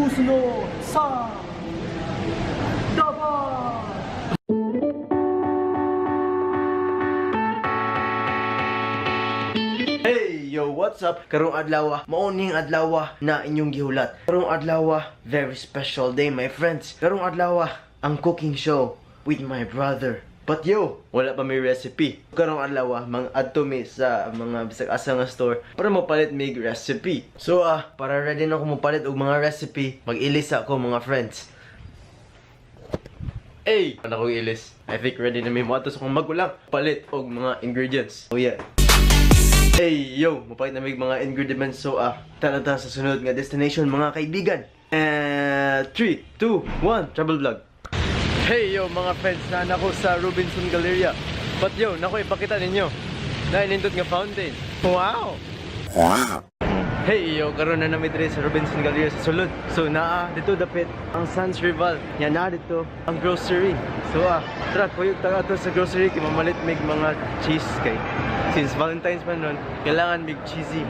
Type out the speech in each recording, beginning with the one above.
Susunod sa Dabar! Hey, yo, what's up? Karong adlaw, mao ning adlaw na inyong gihulat. Karong adlaw, very special day, my friends. Karong adlaw, ang cooking show with my brother. But yo, wala pa may recipe. Karong adlaw, mang-adto mi sa mga bisag asa nga store para mopalit mig recipe. So para ready na ako mopalit og mga recipe, mag-ilis ako, mga friends. Hey, ano akong ilis? I think ready na mi moadto sa akong magulang. Palit og mga ingredients. Oh yeah. Hey, yo! Mapalit na may mga ingredients. So, tara ta sa sunod nga destination, mga kaibigan. 3, 2, 1, travel vlog. Hey, yo, mga friends! Naan ako sa Robinson Galleria. But yo, nako ipakita ninyo. Nainindot nga fountain. Wow! Hey, yo, karon na nami diri sa Robinson Galleria sa sulod. So naa dito dapit ang Sans Rival. Nya naa dito ang grocery. So tara kuyog ta ato sa grocery kay mamalit mig mga cheese kay since Valentine's man nun, kailangan mig cheesy.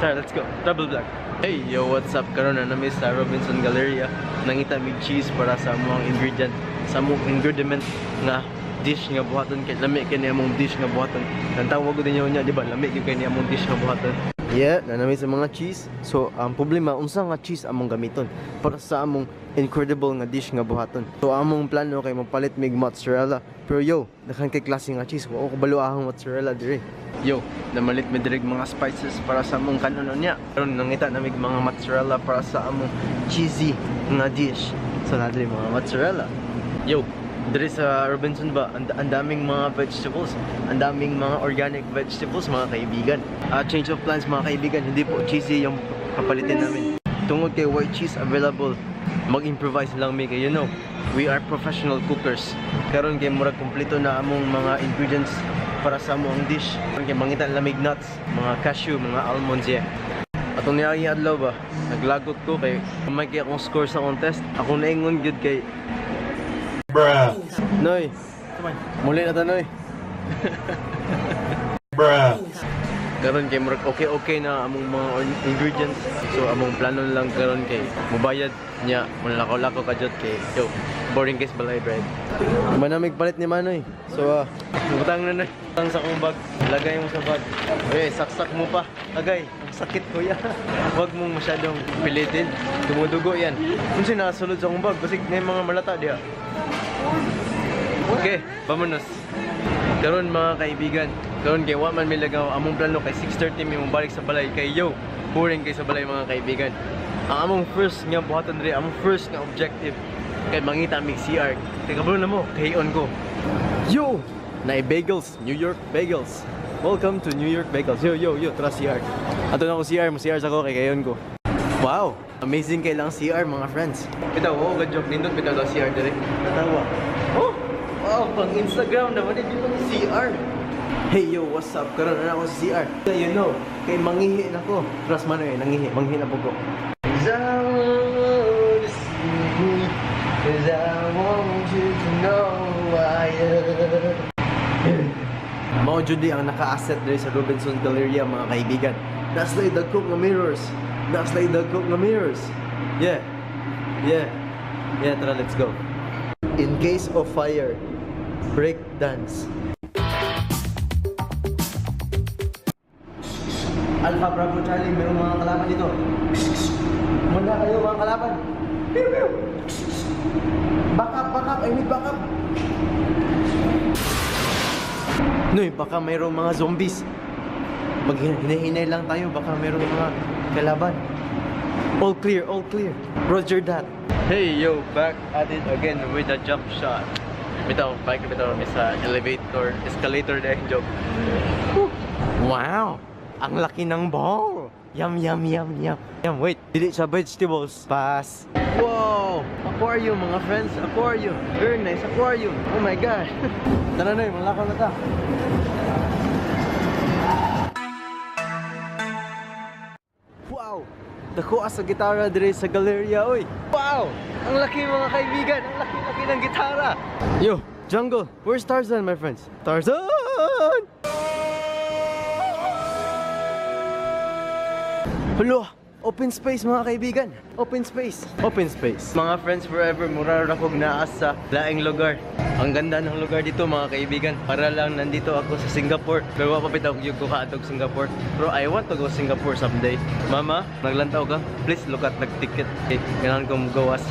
Tara, let's go. Double vlog. Hey, yo, what's up? Karon na nami sa Robinson Galleria. Nangita mig cheese para sa among ingredient, sa among ingredient nga dish nga buhaton kay lami kay ni among dish nga buhaton. Nantawag ko din niya, di ba? Lami gyud kay ni among dish nga buhaton. Yeah, nanami sa mga cheese. So, ang problema, unsa nga cheese among gamiton para sa among incredible nga dish nga buhaton. So, among plano kay mapalit mig mozzarella. Pero yo, daghan kay klase nga cheese. Wa ko kabalo ahong mozzarella diri. Yo, namalit mi diri mga spices para sa among kanon niya. Karon nangita na mig mga mozzarella para sa among cheesy nga dish. So, naa diri mga mozzarella. Yo, diri sa Robinson ba, ang daming mga vegetables, ang daming mga organic vegetables, mga kaibigan. Change of plans, mga kaibigan, hindi po cheesy yung kapalitin namin. Tungod kay white cheese available, mag-improvise lang mi kay we are professional cookers. Karon kay murag kompleto na among mga ingredients para sa among dish. Karon kay mangita lamig nuts, mga cashew, mga almonds, yeah. Atong niagi adlaw ba, naglagot ko kay may kay akong score sa contest. Ako naingon gyud kay Bruh. Noy, muli na ta, Noy. Bruh. Karon kay murag okay okay na among mga ingredients. So among plano lang karon kay mubayad nya mulakaw-lakaw ka jud kay yo boring kay sa balay bread. Manamig palit ni Manoy. So butang na na butang sa akong bag. Lagay mo sa bag. Eh, saksak mo pa. Agay, ang sakit, kuya. Huwag mong masyadong pilitin. Dumudugo yan. Unsa nakasulod sa akong bag? Basig na yung mga malata diha. Okay, vamonos. Karon, mga kaibigan, karon kay wa man mi lagaw, among plano kay 6:30 mi mobalik sa balay kay yo, boring kay sa balay, mga kaibigan. Ang among first nga buhaton diri, among first nga objective kay mangita mig CR. Kay kabalo na mo, kay on ko. Yo, naay bagels, New York Bagels. Welcome to New York Bagels. Yo, yo, yo, tara CR. Ato na ko CR, mo CR sa ko kay kayon ko. Wow, amazing kay lang CR, mga friends. Bitaw, oh, good job nindot bitaw daw CR dire. Natawa. Oh, wow, pang Instagram naman ito yung CR. Hey yo, what's up? Karon na ako sa CR. Kay manghihi na ko. Trust man eh, nanghihi, manghihi na po ko. 'Cause I want to see, 'cause I want you to know I am. Mao jud di ang naka-asset diri sa Robinson Galleria, mga kaibigan. Nasa dagko nga mirrors. Nasa dagko nga mirrors. Yeah. Yeah, tara, let's go. In case of fire, break dance. Alpha Bravo Charlie, merong mga kalaban dito. Muna kayo, mga kalaban. Pew, pew. Back up, back up, I need back up. Noy, baka mayroong mga zombies. Maghinay-hinay lang tayo, baka mayroong mga kalaban. All clear, all clear. Roger that. Hey, yo, back at it again with a jump shot. Bitaw, bike bitaw kami sa elevator, escalator na yung joke. Whew. Wow! Ang laki ng ball! Yum, yum, yum, yum. Yum, wait. Dili siya vegetables. Pass. Wow! Aquarium, mga friends. Aquarium. Very nice aquarium. Oh my God. Tara na, malakaw na ta. Wow! Dako sa gitara dire sa galeria, oy. Wow! Ang laki, mga kaibigan, ang laki-laki ng gitara. Yo, jungle. Where's Tarzan, my friends? Tarzan! Hello! Open space, mga kaibigan. Open space. Open space. Mga friends forever, mura ra kog naa sa laing lugar. Ang ganda ng lugar dito, mga kaibigan. Para lang nandito ako sa Singapore. Pero wa pa bitaw gyud ko kaadtog Singapore. Pero I want to go Singapore someday. Mama, naglantaw ka? Please look at nag-ticket. Okay, kailangan ko mugawas.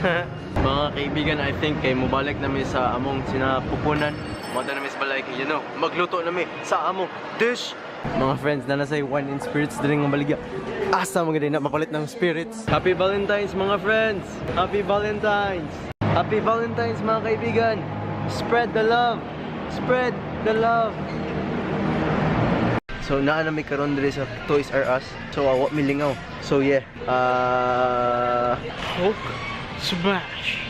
Mga kaibigan, I think kay mobalik na mi sa among sinapupunan. Moadto na mi sa balay kay magluto na mi sa among dish. Mga friends, naa na say wine and spirits diri nga baligya. Asa mga na mapalit ng spirits. Happy Valentine's, mga friends! Happy Valentine's! Happy Valentine's, mga kaibigan! Spread the love! Spread the love! So naa na mi karon diri sa Toys R Us. So wa mi lingaw. So yeah. Hulk smash.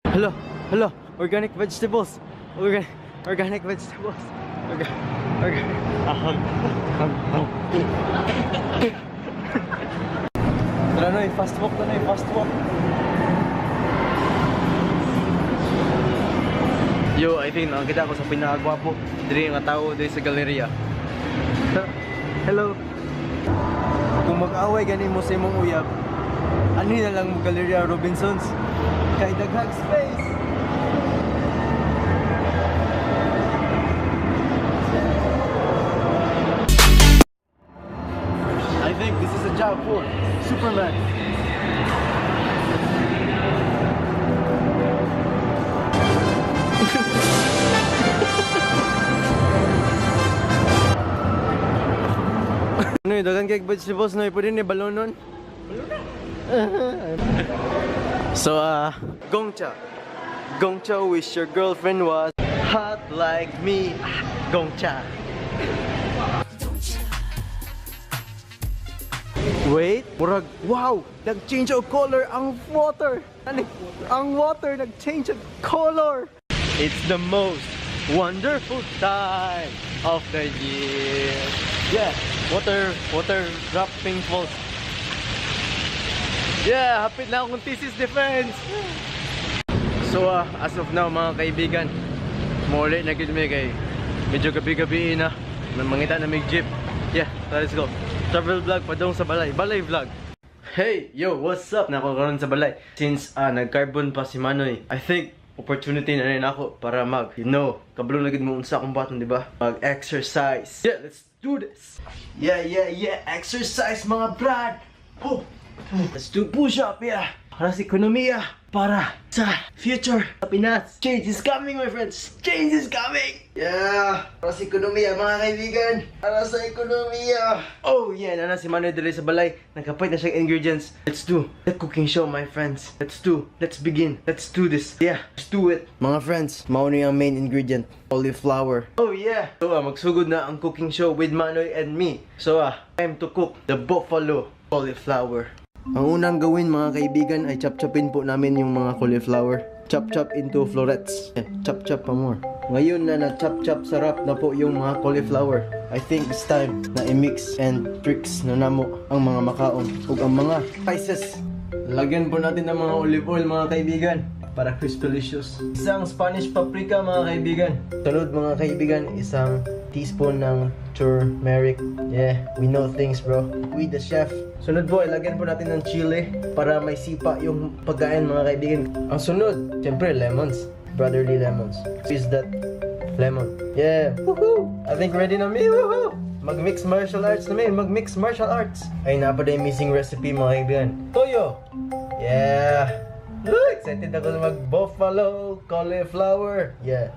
Hello, hello, organic vegetables. Organic vegetables. Organic. Aham. Aham. Aham. Tara noy, fast walk na noy, fast walk. Yo, I think nakakita ko sa pinakagwapo diri nga tao diri sa galeria. Hello. Kung mag-away gani mo sa imong uyab, ano na lang mo Galleria Robinsons? Kay daghang space. I think this is a job for Superman. Ano yun, daghan kay vegetables na pwede ni balonon. So, Gong Cha. Gong Cha, wish your girlfriend was hot like me. Ah, Gong Cha. Wait, murag, wow, nag-change of color ang water. Ano, ang water nag-change of color. It's the most wonderful time of the year. Yeah, water dropping falls. Yeah, hapit na akong thesis defense. So, as of now, mga kaibigan, muli na gid mi kay medyo gabi-gabi na. May mangita na mig jeep. Yeah, let's go. Travel vlog padung sa balay. Balay vlog. Hey, yo, what's up? Nako karon sa balay. Since nag-carbon pa si Manoy, I think opportunity na rin ako para mag, kabalo na gid mo unsa akong buhaton, di ba? Mag-exercise. Yeah, let's do this. Yeah, exercise, mga brad. Oh, let's do push-up, yeah. Para sa ekonomiya, para sa future sa Pinas. Change is coming, my friends. Change is coming. Yeah. Para sa ekonomiya, mga kaibigan. Para sa ekonomiya. Oh, yeah. Naa na si Manoy diri sa balay. Nagkapalit na siyang ingredients. Let's do the cooking show, my friends. Let's do. Let's begin. Let's do this. Yeah, let's do it. Mga friends, mao ni ang main ingredient. Cauliflower. Oh, yeah. So, magsugod na ang cooking show with Manoy and me. So, time to cook the buffalo cauliflower. Ang unang gawin, mga kaibigan, ay chop-chopin po namin yung mga cauliflower. Chop-chop into florets. Yeah, chop-chop pa more. Ngayon na na-chop-chop sarap na po yung mga cauliflower, I think it's time na i-mix and tricks na namo ang mga makaon ug ang mga spices. Lagyan po natin ng mga olive oil, mga kaibigan, para crispylicious. Isang Spanish paprika, mga kaibigan. Sunod, mga kaibigan, isang teaspoon ng turmeric. Yeah, we know things, bro. We the chef. Sunod po, ilagyan po natin ng chili para may sipa yung pagkain, mga kaibigan. Ang sunod, siyempre, lemons. Brotherly lemons. Is that lemon? Yeah. Woohoo! I think ready na mi. Woohoo! Mag-mix martial arts na mi. Mag-mix martial arts. Ay, naa pa yung missing recipe, mga kaibigan. Toyo! Yeah! Woo! Excited ako na mag-buffalo cauliflower. Yeah.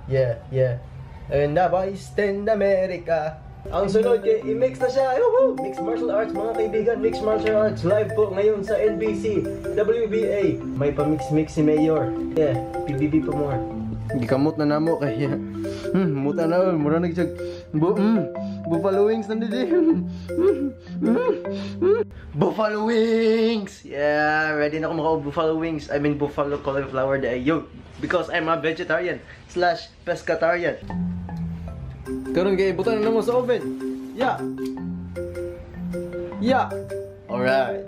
And now I stand America. Ang sunod, kay i-mix na siya. Woohoo! Mix martial arts, mga kaibigan. Mix martial arts. Live po ngayon sa NBC, WBA. May pa-mix-mix si Mayor. Yeah, PBB pa more. Gikamot na namo kay muta na mura na gyud bu buffalo wings na dili. Buffalo wings. Yeah, ready na ako maka buffalo wings. I mean buffalo cauliflower day. Yo, because I'm a vegetarian/pescatarian. Karon kay butan na mo sa oven. Yeah. Yeah. Alright.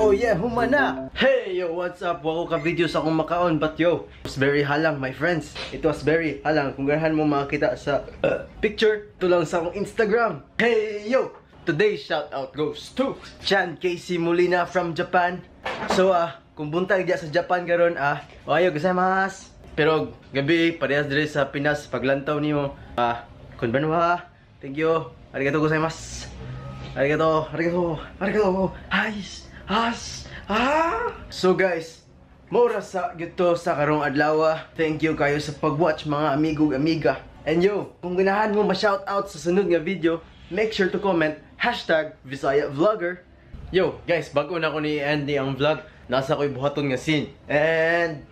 Oh yeah, humana! Hey, yo, what's up? Wa ko ka video sa akong makaon, but yo, it was very halang, my friends. It was very halang. Kung ganahan mo makita sa picture, ito lang sa akong Instagram. Hey, yo! Today's shout out goes to Chan Casey Molina from Japan. So kung buntag diya sa Japan karon, ohayo gozaimasu. Pero gabi parehas diri sa Pinas paglantaw nimo. Konbanwa. Thank you. Arigato gozaimasu. Arigato, arigato, arigato. Hais, has, ah. So guys, mao ra sa gyud to sa karong adlaw. Thank you kayo sa pag-watch, mga amigo ug amiga. And yo, kung ganahan mo ma-shout out sa sunod nga video, make sure to comment #VisayaVlogger. Yo, guys, bago na ko ni end ang vlog, naa sa ko'y buhaton nga scene. And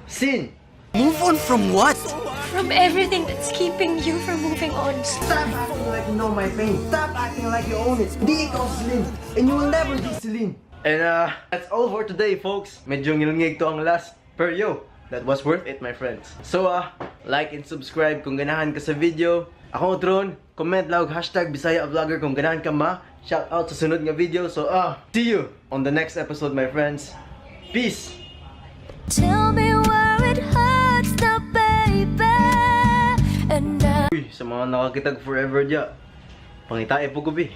scene! Move on from what? From everything that's keeping you from moving on. Stop acting like you know my pain. Stop acting like you own it. Di ikaw Celine. And you will never be Celine. And that's all for today, folks. Medyo ngilngig to ang last. Pero yo, that was worth it, my friends. So like and subscribe kung ganahan ka sa video. Ako Tron, comment lang #BisayaVlogger kung ganahan ka ma shout out sa sunod nga video. So see you on the next episode, my friends. Peace! Tell me where it hurts now, baby. And I Uy, sa mga nakakitag forever dya, pangitae po ko, bi.